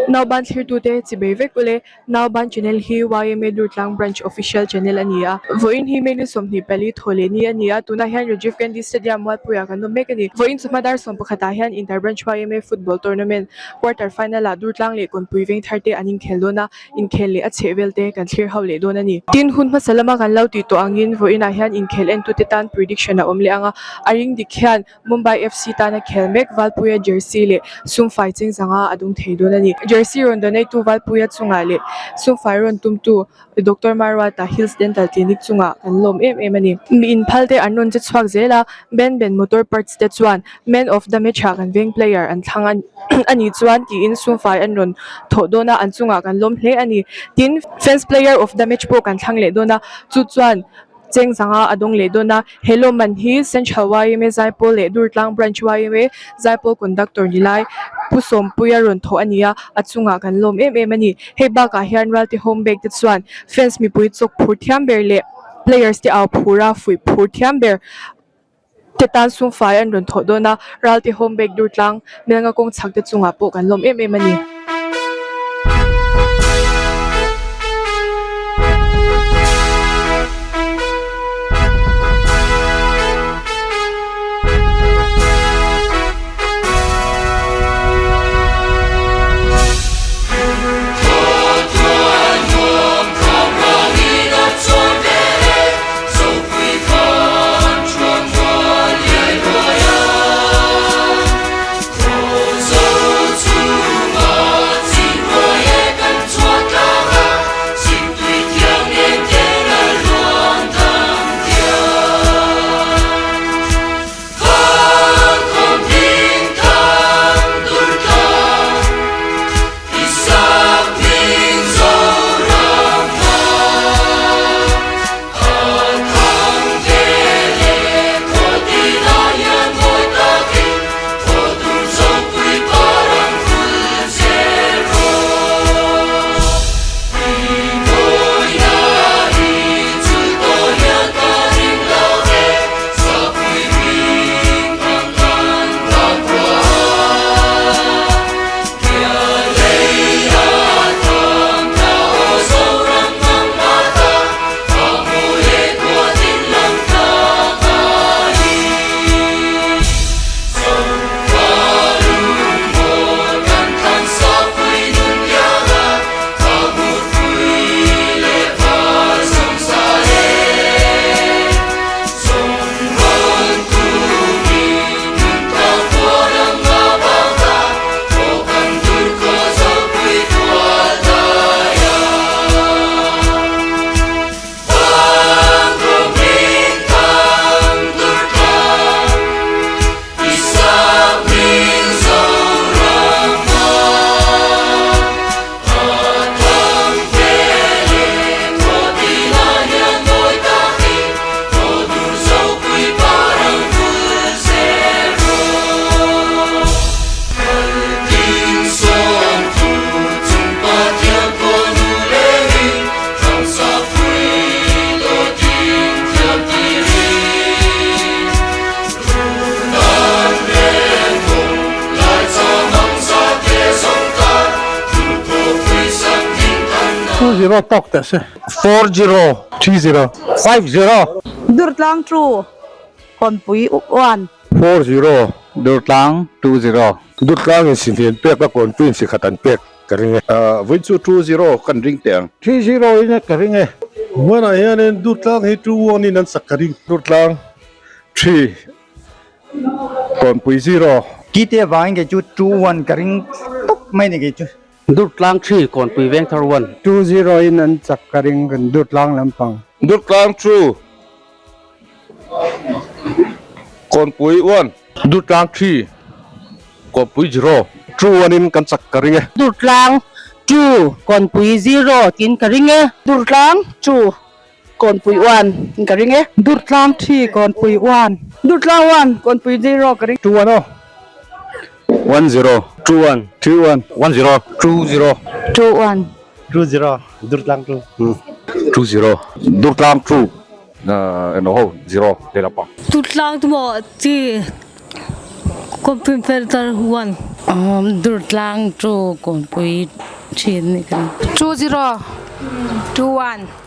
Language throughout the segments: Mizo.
Nauban thlirtute chibei vek ule, Nauban channel hi YMA Durtlang Branch Official Channel a ni a. Vawiin hi May ni 24 thaw leh ni a ni a, tunah hian Rajiv Gandhi Stadium Mualpuiah kan awm mek a ni. Vawiin chawhma dar 11 ah hian Inter Branch YMA Football Tournament Quarter Final ah Durtlang leh Kawnpui Vengthar te an inkhel dawn a, inkhel leh a chhehvel te kan thlir ho leh dawn a ni. Tin, hun hmasa lama kan lo tih tawh angin vawiinah hian inkhel entute tan prediction a awm leh ang a, a ring dik hian Mumbai FC tana khel mek Valpuia jersey leh sumfai cheng zanga a dum thei dawn a ni. Jersey rawn donate-tu Valpuia chungah leh sumfai rawn tumtu Doctor Marwata Hills Dental Clinic chungah kan lawm em em a ni. Mi inphal te an rawn che chhuak zel a, Ben Ben Motor Parts te chuan Man of the Match ah kan veng player an thlang a nih chuan tiin sumfai an rawn thawh dawn a, an chungah kan lawm hle a ni. Tin, Fans Player of the Match pawh kan thlang leh dawn a, chu chuan Cheng zanga a dawng leh dawn a, he lawmman hi Central yma Zaipawl leh Durtlang Branch yma Zaipawl Conductor ni lai Pu Sawmpuia rawn thawh a ni a, a chungah kan lawm em em a ni. Hei bakah hian Ralte Home Bag te chuan fans mipui chawk phur thiam ber leh players te au phur a fuih phur thiam ber te tan sumfai an rawn thawh dawn a, Ralte Home Bag Durtlang Melnga kawng chhak te chungah pawh kan lawm em em a ni. 2 zero tawk teh se. 4 zero. 3 zero. 5 zero. Durtlang 2 Kawnpui 1. 4 zero. Durtlang 2 zero. Durtlang in si hnian pek a Kawnpui in si khat an pek ka ring e. Vawiin chu 2 zero kan ring teh ang. 3 zero in ka ring e. Hmanah hianin Durtlang hi 2 1 in an sak ka ring. Durtlang 3 Kawnpui 0. Kite avangin kei chu 2 1 ka ring tawp mai ni kei chu. Durtlang 3 Kawnpui Vengthar 1. 2 0 in an chak ka ring kan Durtlang lampang. Durtlang 2 Kawnpui 1. Durtlang 3 Kawnpui 0. 2 1 in kan chak ka ring e. Durtlang 2 Kawnpui 0 tiin ka ring e. Durtlang 2 Kawnpui 1 in ka ring e. Durtlang 3 Kawnpui 1. Durtlang 1 Kawnpui 0 ka ring. 2 1 aw. 1 0. 2 1. 3 1. 1 0. 2 0. 2 1. 2 0. Durtlang 2. 2 0. Durtlang 2 eno ho 0 lehlam pang. Durtlang chu maw 3 Kawnpui Vengthar 1. Umm Durtlang 2 Kawnpui 3 ni ka ring. 2 0 2 1.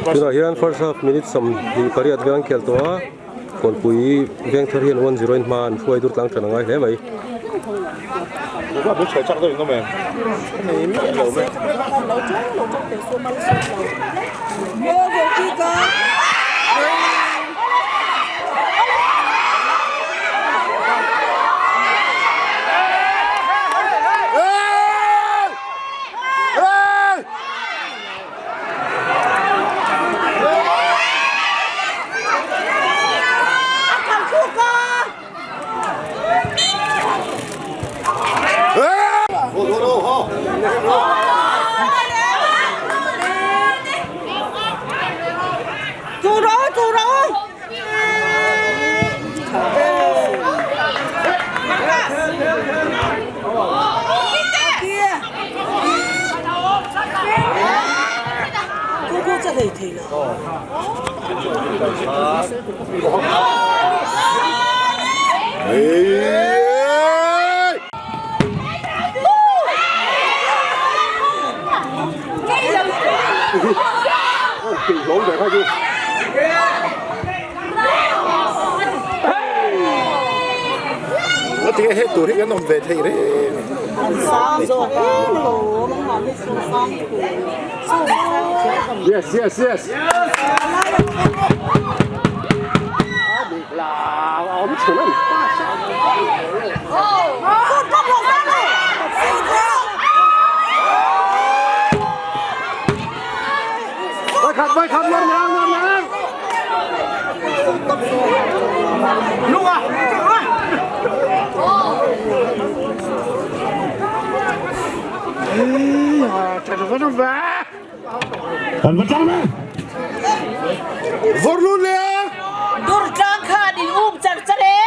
Tunah hian first half minute sawmhnih pariat vel an khel tawh a kawnpui veng thar hian one zero in hma an hruai dur tlang than a ngai hle mai. Durtlang khan in um char char e.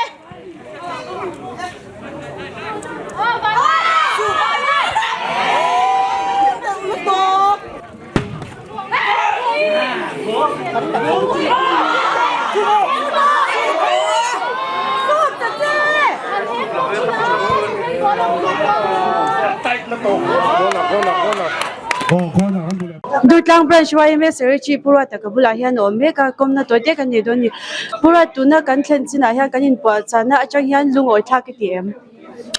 Durtlang Branch YMA Secretary Pu Ruata ka bulah hian a awm mek a, kawmna tawi te kan nei dawn a ni. Pu Ruat tuna kan thlen chinah hian kan inpuah chahna atang hian lungawi thlak i ti em?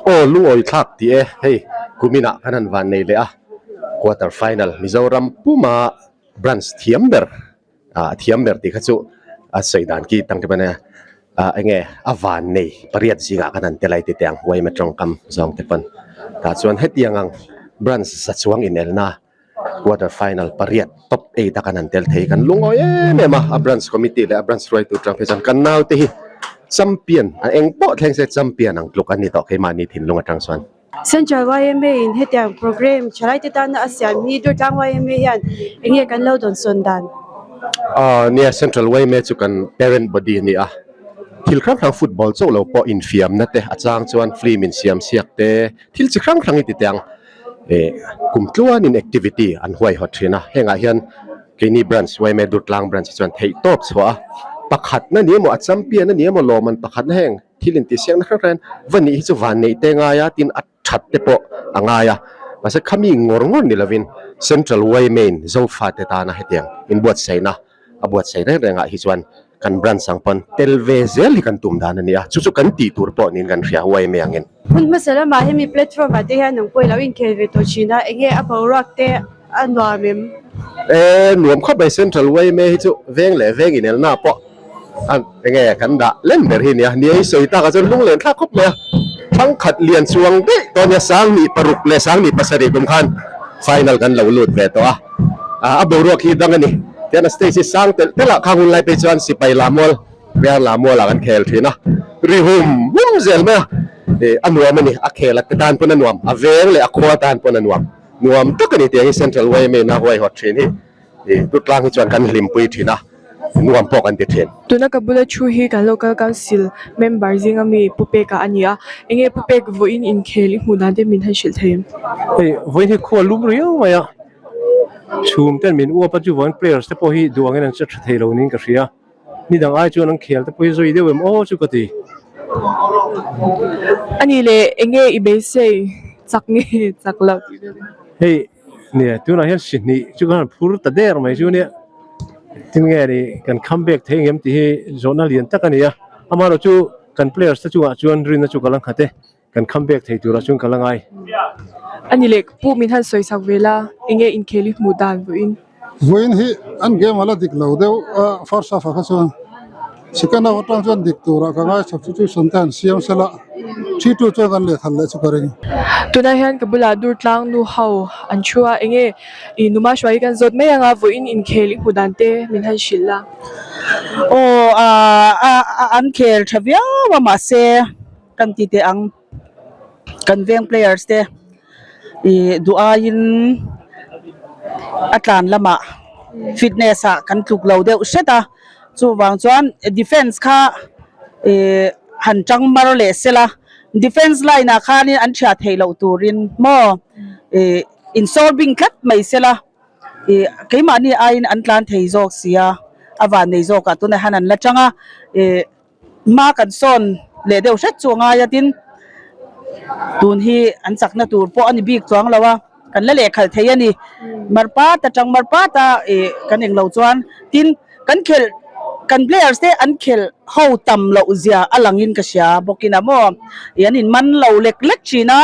Aw lungawi thlak ti e, hei kuminah kan han van nei leh a, quarter final Mizoram puma branch thiam ber ah thiam ber tih kha chu a sawi dan ki tang te pawh nia ah enge a van nei pariat zingah kan han tel a ti teh ang huaima tawngkam zawng te pawn tah chuan hetiang ang branch za chuang inelna quarter final pariat top eight a kan han tel thei kan lungawi em em a a branch committee leh a branch hruaitu tang phei chuan kan naute hi champion a eng pawh thleng se champion ang tluk an ni tawh keimahni thinlung atang chuan. Central yma in hetiang programme thalaite tana a siam hi Durtlang yma hian eng nge kan lo dawnsawn dan? Aw nia Central yma chu kan parent body a ni a, thil hrang hrang football chauh lo pawh infiamna te a chang chuan film insiam siak te thil chi hrang hrang i ti teh ang eh kum tluanin activity an huaihawt thin a, hengah hian keini branch yma Durtlang branch hi chuan theihtawp chhuah a pakhatna ni emaw a champion a ni emaw lawmman pakhatna heng Thil intihsiakna hrang hrang va nih hi chu van neih te ngai a, tin a that te pawh a ngai a. Mahse khami ngawr ngawr ni lovin Central yma in Zofate tana hetiang inbuatsaihna a buatsaih reng rengah hi chuan kan branch ang pawn tel ve zel hi kan tum dan a ni a, chu chu kan tih tur pawh niin kan hria yma angin. Hun hmasa lamah hemi platform ah te hian ang pawh i lo inkhel ve tawh thin a, enge a boruak te a nuam em? E, nuam khawp mai Central yma hi chu veng leh veng inelna pawh a enge kan dah lem ber hi nia, nia i sawi takah chuan lung len thlak khawp mai a, thangkhat lian chuang daih tawh nia Sangni paruk leh Sangni pasarih kum khan final kan lo lut ve tawh a, a boruak hi dang a ni, tian a stage hi sang telh telh ah khang hun lai phei chuan sipai lammual Riar lammual ah kan khel thin a, ri hum hum zel mai a, a nuam a ni, a khel a te tan pawn a nuam, a veng leh a khua tan pawn a nuam. Nuam tak a ni tiang hi Central yma na huaihawt thin hi ih Durtlang hi chuan kan hlimpui thin a, nuam pawh kan ti thin. Tuna ka bula thu hi kan Local Council member zinga mi Pu Peka a ni a, enge Pu Pek vawiin inkhel i hmuh dan te min han hrilh thei em? Hei vawiin hi khua lum riau mai a, chhum ten min uap a chuvain players te pawh hi duh angin an che tha thei lo niin ka hria. Ni dang ai chuan an khel te pawh hi zui deuh em aw chu ka ti. A nih leh enge i beisei chak nge chak loh tih vel in. Hei nia tunah hian si hnih chu kan han phur ta der mai chu nia tin nge ni kan come back thei engem tih hi zawhna lian tak a ni a, amaherawhchu kan players te chungah chuan rinna chu ka la nghat e. Kan comeback thei turah chuan ka la ngai. Ani leh ka pu min han sawi sak ve la, enge inkhel i hmuh dan vawiin? Vawiin hi an game a la dik lo deuh a, first half ah kha chuan second half atang chuan dik turah ka ngai substitution te han siam sela 3-2 chuan kan lehkhat leh chu ka ring. Tunah hian ka bulah Durtlang nu ho an thu a, enge i numa hruai hi kan zawt mai anga vawiin inkhel i hmuh dan te min han hrilh la. Aw a an khel tha viau a mahse kan ti teh ang kan veng players te ih duh aiin a tlan lamah fitness ah kan tluk lo deuh hret a chuvang chuan defence kha ih han tang mar leh sela defence line ah khanin an thiah theih loh turin maw ih insawr bing tlat mai sela ih keimahni aiin an tlan thei zawk sia a van nei zawkah tunah hian an la tang a ih. Hma kan sawn leh deuh hret chu a ngai a tin tun hi an chakna tur pawh a ni bik chuang lo a kan la lehkhalh thei a ni marpat atang marpat a ih kan englo chuan tin kan khelh kan players te an khelh ho tam loh zia a langin ka hria bawkin a maw ih an in man lo lek lek thin a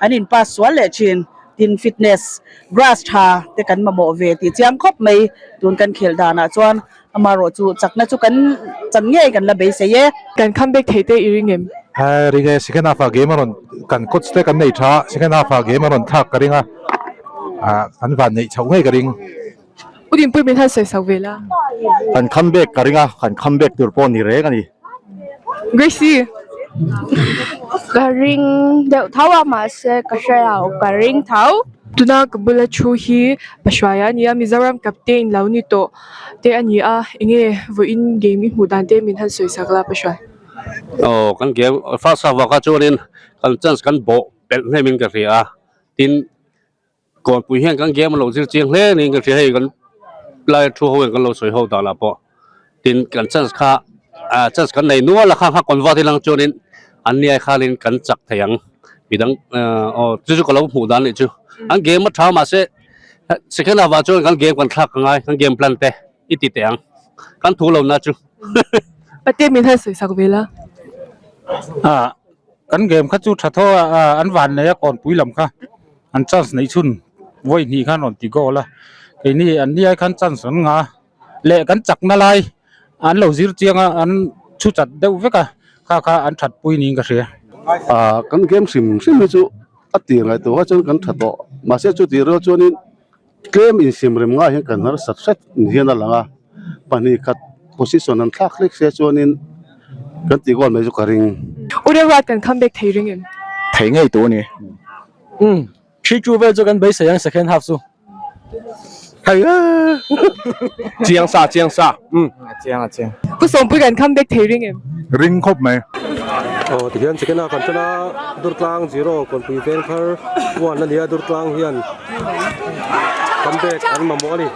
an in pass sual leh thin tin fitness grass tha te kan mamawh ve tih chiang khawp mai tun kan khelh danah chuan. Amaherawh chu chakna chu kan chan ngei kan la beisei e. Kan comeback theih te i ring em? He ring e, second half ah game a rawn kan coach te kan nei tha a, second half ah game a rawn thlak ka ring a, ah kan van neih chhoh ngei ka ring. U Dinpui min han sawi sak ve la. Kan comeback ka ring a, kan comeback tur pawh ni reng a ni. Gracie. Ka ring deuh tho a mahse ka hre lo ka ring tho. Tuna ka bula thu hi Pahruaia a ni a, Mizoram captain lo ni tawh. Te a ni a, enge vawiin game i hmuh dan te min han sawi sak la Pahruai. Aw kan game first half ah kha chuanin kan chance kan bawh pelh hnem in ka hria a, tin kawnpui hian kan game a lo zir chiang hle niin ka hria hei kan lai thu ho in kan lo sawi ho dan ah pawh tin kan chance kha ah chance kan nei nual a kha kha convert ilang chuanin an niai khanin kan chak thei ang midang aw chu chu ka lo hmuh dan nih chu an game a tha mahse. Second half ah chuan kan game kan thlak angai kan game plan te i ti teh ang kan thu lo na chu. Pate min han sawi sak ve la. Ah kan game kha chu tha tho a an van nei a kawnpui lam kha an chance neih chhun vawi hnih khan rawn ti goal a keini an ni ai khan chance an nga leh kan chakna lai an lo zir chiang a an thu chat deuh vek a kha kha an that pui niin ka hria. Ah kan game hrim hrim hi chu a tir ngaihtuah kha chuan kan tha tawh mahse chu tih rual chuanin tlem insim rem ngaiah hian kan harsat hret hian a lang a pahnih khat position an thlak hlek se chuanin kan tih goal mai chu ka ring. U Remruat kan comeback thei ring em? Thei ngei tur a ni. Umm 3-2 vel chu kan beisei ang second half chu. Hei Chiang sa chiang sa umm. A chiang a chiang. Pu Sawmpui kan comeback thei ring em? Ring khawp mai. Aw tihian second half an tan a Durtlang zero Kawnpui Vengthar one a nia Durtlang hian comeback an mamawh a ni.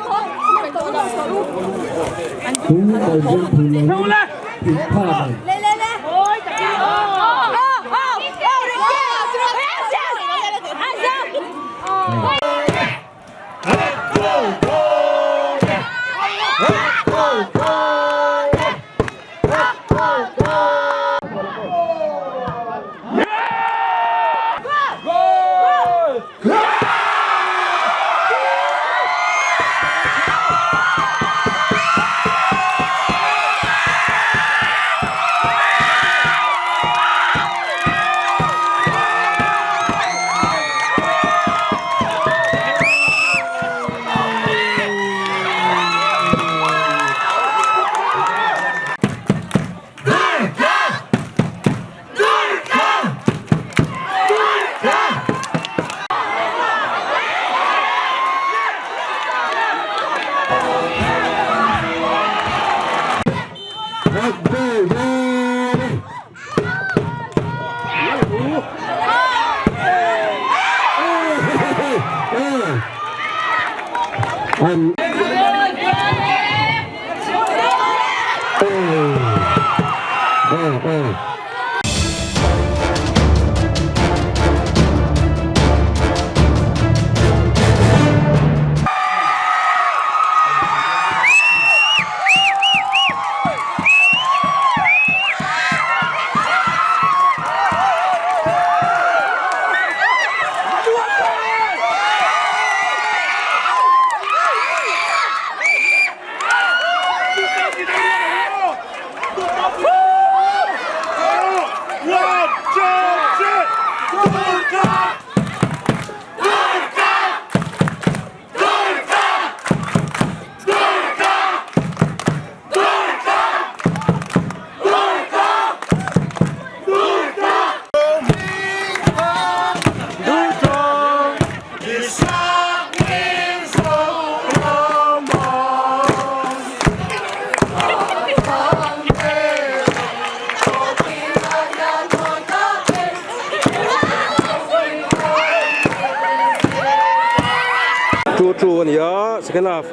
2-2 a ni a second half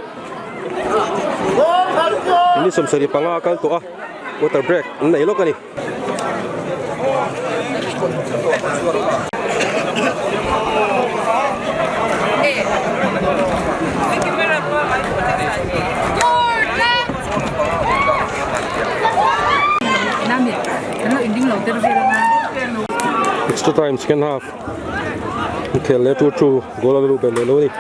minute 75 a kal tawh a water break an nei lawk a ni. Extra time second half inkhel leh 2-2 goal a la luh belh leh lo a ni.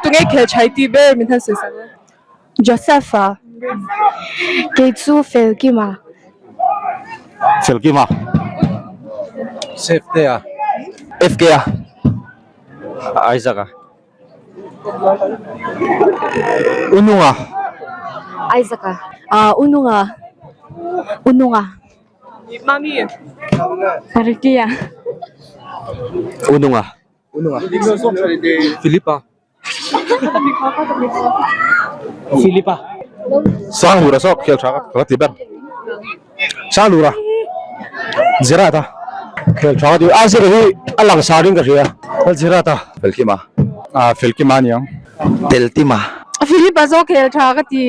Tunge khel tha i tih ber min han sawi sak a. Joseph-a. Kei chu Felkima. Felkima. Safete-a. FK-a. Isaac-a. Ununga. Isaac-a. Ah Ununga. Ununga. Mami. Parikia. Ununga. Ununga. Philipa. Philipa. Sanglura saw khel tha ka ti ber. Sanglura. Zirata. Khel tha ka ti a zir hi a lang sar in ka hria. Zirata. Felkima. Ah Felkima aniang. Teltima. Philipa zawk khel tha ka ti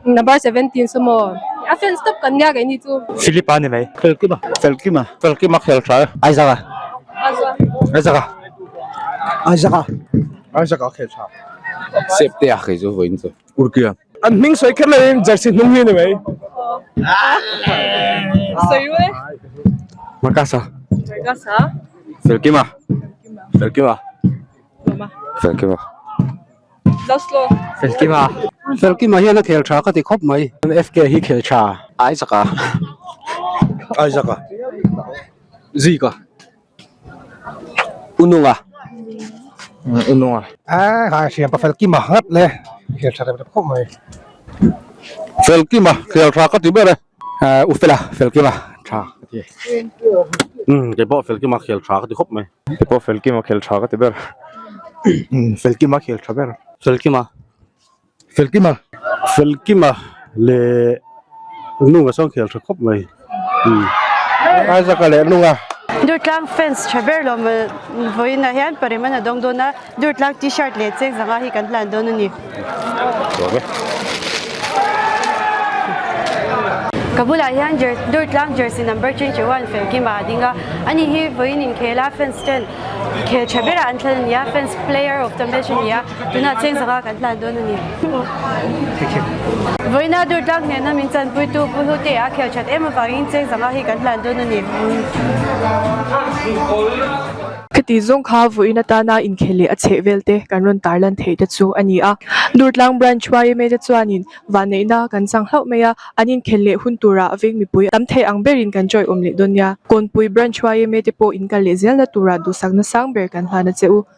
number 17 saw maw a fans tawp kan nia keini chu. Philipa ni mai. Felkima. Felkima. Felkima khel tha e. Isaac-a. Isaac-a. Isaac-a. Isaac-a khel tha. Septe-a kei chu vawiin chu. Urkia. An hming sawi kher loin jersey hnung hi a ni mai. Sawi e. Marcus-a. Marcus-a. Felkima. Felkima. Lawma. Felkima. Laszlo. Felkima. Felkima hian a khel tha ka ti khawp mai. FK hi khel tha. Isaac-a. Isaac-a. Zika. Ununga. Ununga. A ha hriam pa Felkima ngat le khel tha rep rep khawp mai. Felkima khel tha ka ti ber e. Ufela Felkima tha ka ti. Umm keipawh Felkima khel tha ka ti khawp mai. Keipawh Felkima khel tha ka ti ber. Felkima khel tha ber. Felkima. Felkima. Felkima leh Nunga chuan khel tha khawp mai. Isaac-a leh Nunga. Durtlang fans tha ber lo vawiinah hian Parim an a dawng dawn a, Durtlang t-shirt leh cheng zanga hi kan hlan dawn a ni. Ka bulah hian Durtlang jersey number 21 Felkima a ding a, ani hi vawiin inkhel a fans ten khel tha berah an thlan a ni a, fans player of the match a ni a. Tunah cheng zanga kan hlan dawn a ni. Vawiina Durtlang hnena min chanpuitu Pu Hlute a khel that em avangin cheng zanga hi kan hlan dawn a ni. Khati zawng kha vawiin atana inkhel leh a chheh vel te kan rawn tarlan theih te chu a ni a. Durtlang Branch YMA te chuanin vanneihna kan chang hlauh mai a, an inkhel leh hun turah veng mipui tam theih ang berin kan chawi awm leh dawn nia. Kawnpui Branch YMA te pawh inkal leh zelna turah duhsakna sang ber kan hlan a che u.